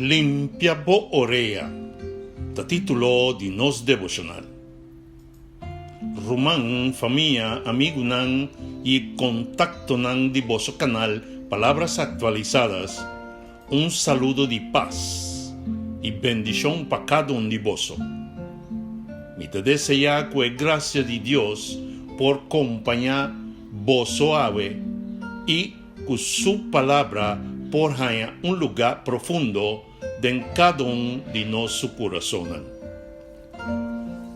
Limpia bo orea ta título di nos devoshonal. Ruman, famia, amigunan i kontaktonan di boso kanal Palabras Actualizadas, un saludo di pas i bendishon pa kada un di boso. Mi ta deseá ku e grasia di Dios por kompañá boso awe i ku su Palabra por haña un lugá profundo den kada un di nos su kurasonnan.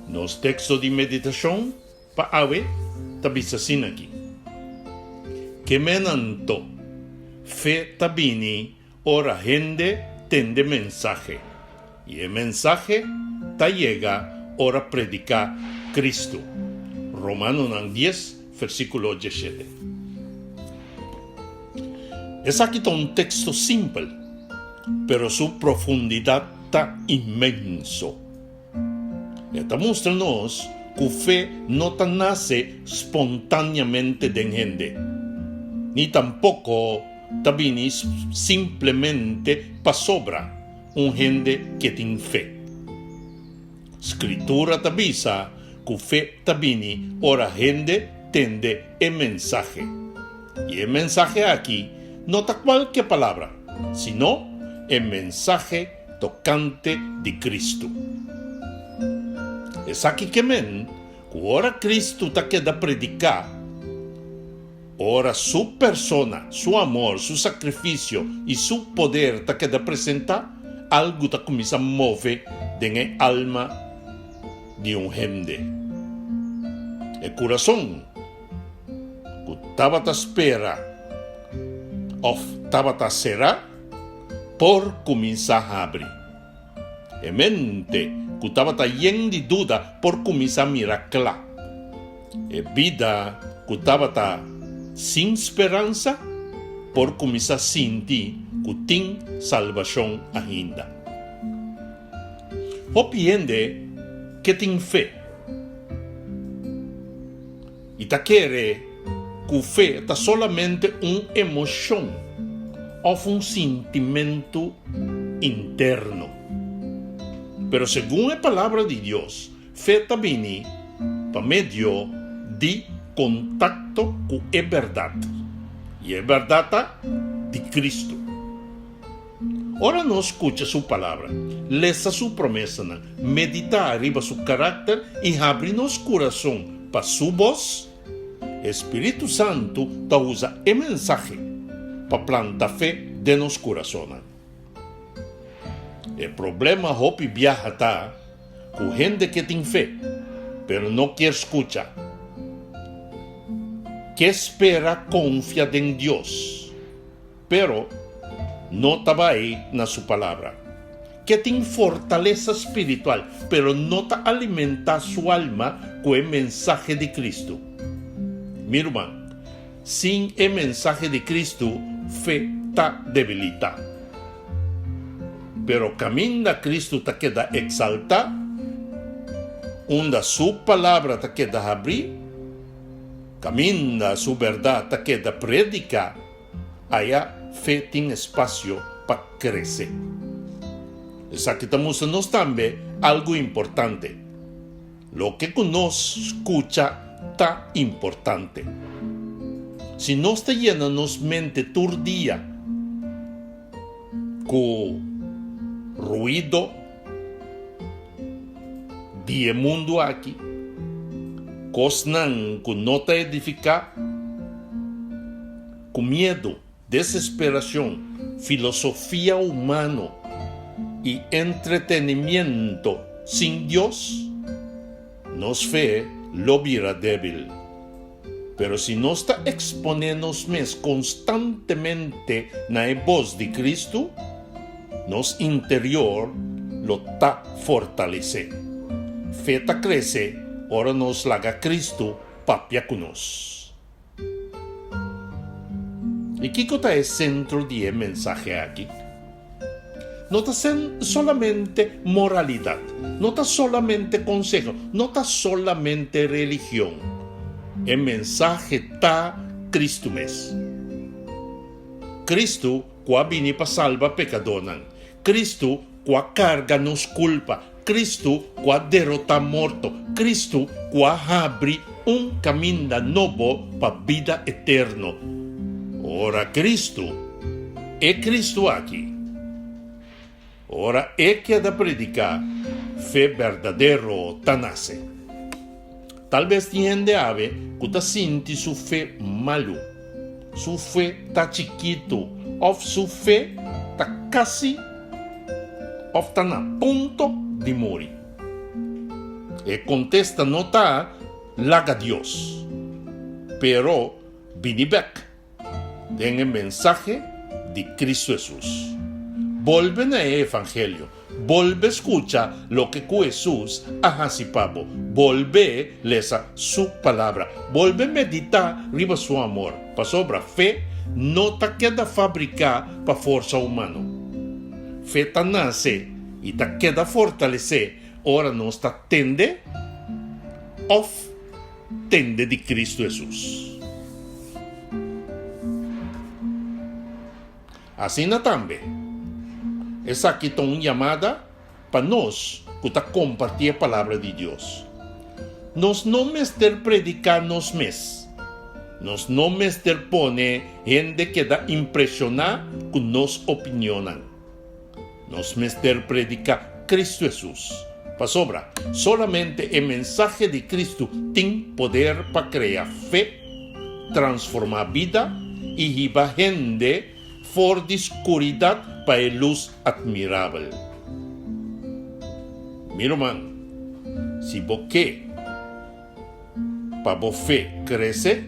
Nos teksto di meditashon pa awe ta bisa asina aki, Ke men anto, fe ta bini ora hende tende mensahe, i e mensahe ta yega ora prediká Kristu. Romanonan dies, versíkulo diesshete. Esaki ta un teksto simpel, pero su profundidat ta inmenso. E ta mustra nos ku fe no ta nase spontáneamente den hende, ni tampoko ta bini simplemente pasobra un hende ke tin fe. Skritura ta bisa ku fe ta bini ora hende tende e mensahe. I e mensahe aki no ta kualke palabra, sino e mensahe tokante di Kristu. Esaki ke men ku ora Kristu ta keda prediká, ora Su persona, Su amor, Su sakrifisio i Su poder ta keda presentá, algu ta kuminsá move den e alma di un hende. E kurason ku tabata spera òf tabata será por kuminsá habri. E mente ku tabata yen di duda por kuminsá mira kla. E bida ku tabata sin speransa por kuminsá sinti ku tin salbashon ainda. Hopi hende ke tin fe i ta kere ku fe ta solamente un emoshon òf un sintimentu interno. Pero segun e Palabra di Dios, fe ta bini pa medio di kontakto ku e bèrdat, i e bèrdat ta di Kristu. Ora nos skucha su Palabra, lesa su promesanan, meditá riba su karakter i habri nos kurason pa su bos, e spiritu santu ta usa e mensahe pa planta fe den nos kurasonnan. E problema hopi biaha ta ku hende ke tin fe, pero no kier skucha, ke spera konfia den Dios. Pero, no ta bai na su Palabra. Ke tin fortalesa spiritual, pero no ta alimentá su alma ku e mensahe di Kristu. Mi ruman, sin e mensahe di Kristu, fe ta debilitá. Pero kaminda Kristu ta keda eksaltá, unda su Palabra ta keda habrí, kaminda su bèrdat ta keda prediká, Aya fe tin espasio pa krese. Esaki ta mustra nos tambe algu importante, Loke ku nos skucha ta importante. Si nos ta yena nos mente tur dia ku ruido di e mundu aki, kosnan ku no ta edifiká, Ku miedu, desesperacion, filosofia humano i entretenimiento sin Dios, nos fe lo bira débil. Pero si nos ta exponé nos mes constantemente na e bos di Cristo, nos interior lo ta fortalecé. Fe ta crece ora nos laga Cristo papia cu nos. I kiko ta e sentro di e mensahe aki? No ta solamente moralidat, no ta solamente konseho, no ta solamente religion. E mensahe ta Kristu mes. Kristu ku a bini pa salba pekadónan. Kristu ku a karga nos kulpa, Kristu ku a derotá morto, Kristu ku a habri un kaminda nobo pa bida eterno. Ora Kristu, e Kristu aki, ora e keda prediká, fe berdadero ta nase. Tal bes tin hende awe ku ta sinti su fe malu, su fe ta chikitu òf su fe ta kasi òf ta na punto di muri. E kontesta no ta laga Dios, pero bini bèk den e mensahe di Cristo Hesus. Bolbe na e Evangelio, bolbe scucha loke cu Hesus a haci pa bo, bolbe lesa Su Palabra, bolbe medita riba Su amor, pasobra fe no ta keda fabrica pa forsa humano. Fe ta nace y ta keda fortalece ora nos ta tende of tende di Cristo Hesus. Asina tambe, esaki ta un yamada pa nos ku ta kompartí e Palabra di Dios. Nos no mester prediká nos mes. Nos no mester pone hende keda impreshoná ku nos opinionnan. Nos mester prediká Cristo Hesus, pasobra solamente e mensahe di Cristo tin poder pa krea fe, transformá bida i hiba hende for di skuridat pa e lus atmirabel. Mi ruman, si bo ke pa bo fe krese,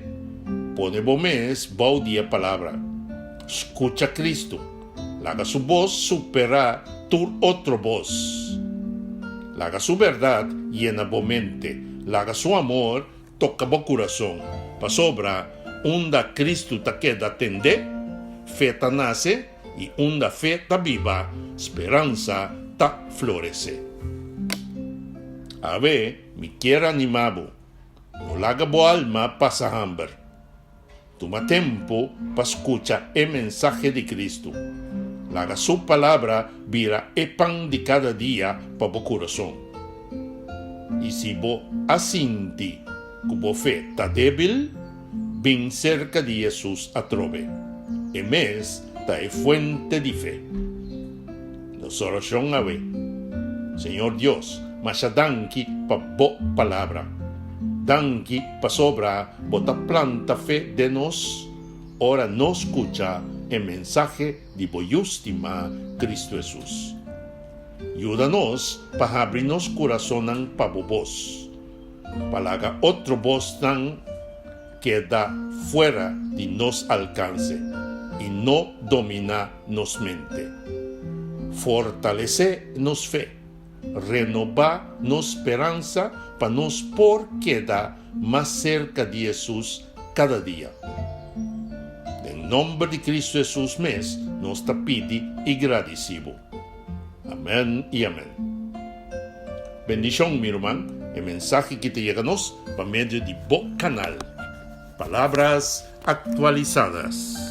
pone bo mes bou di e Palabra. Skucha Cristo. Laga su bos superá tur otro bos. Laga su bèrdat yena bo mente. Laga su amor toka bo kurason. Pasobra unda Kristu ta keda tendé, fe ta nase, i unda fe ta biba, speransa ta floresé. Awe mi kier animá bo, no laga bo alma pasa hamber. Tuma tempu pa skucha e mensahe di Kristu. Laga Su Palabra bira e pan di kada dia pa bo kurason. I si bo a sinti ku bo fe ta débil, bin serka di Hesus atrobe. E mes ta e fuente di fe. Nos orashon awe, Señor Dios, masha danki pa Bo Palabra. Danki pasobra Bo ta planta fe den nos ora nos skucha e mensahe di bo Yu stimá, Kristu Hesus. Yuda nos pa habri nos kurasonnan pa bo bos, pa laga otro bosnan keda fuera di nos alkanse i no dominá nos mente. Fortalesé nos fe. Renobá nos speransa pa nos por keda mas serka di Hesus kada dia. Den nomber di Kristu Hesus mes nos ta pidi i gradisí bo. Amèn i amèn. Bendishon mi ruman, e mensahe ki ta yega nos pa medio di bo kanal. Palabras Actualizadas.